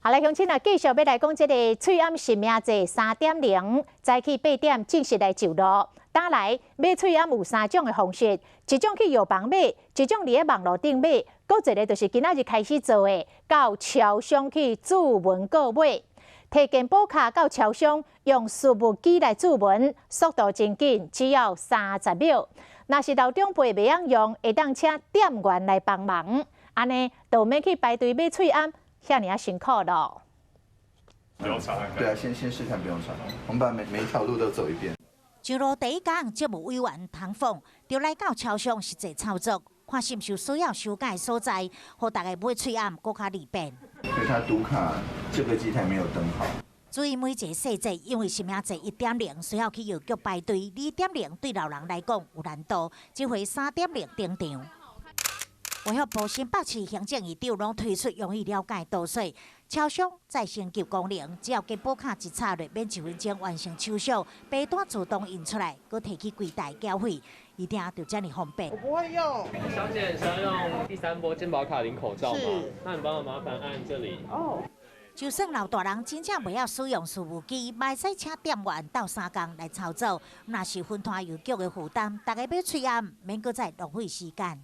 好來，鄉親啊，繼續欲來講這个喙罨實名制3.0，早起8點正式來上路。今來買喙罨有三種的方式，一種去藥房買，一種佇咧網路頂買，閣一个就是今仔日開始做的，到超商去注文購買。提健保卡到超商用實物機來注文，速度真緊，只要30秒。若是老長輩袂曉用，會當請店員來幫忙，按呢就毋免去排隊買喙罨，遐爾仔辛苦囉。不用查。對啊，先試看不用查。我們把每一條路都走一遍。上路第一工，政務委員唐鳳就來到超商實際操作，看是毋是有需要修改所在，予大家買喙罨閣較利便。所以他讀卡這個機台沒有登好。注意每一個細節，因為實名制1.0需要去郵局排隊，2.0對老人來講有難度，這回3.0登場。衛福部新北市行政院長攏推出容易了解導說，超商再升級功能，只要健保卡一插入，免一分鐘完成手續，白單自動印出來，閣提去櫃台繳費，一定就遮爾方便。我不會用。小姐是要用第三波健保卡領口罩嗎？是。那你幫我麻煩按這裡。哦。就算老大人真正袂曉使用實物機，嘛會使請店員鬥相共來操作。若是分攤郵局的負擔，大家買喙罨，免閣再浪費時間。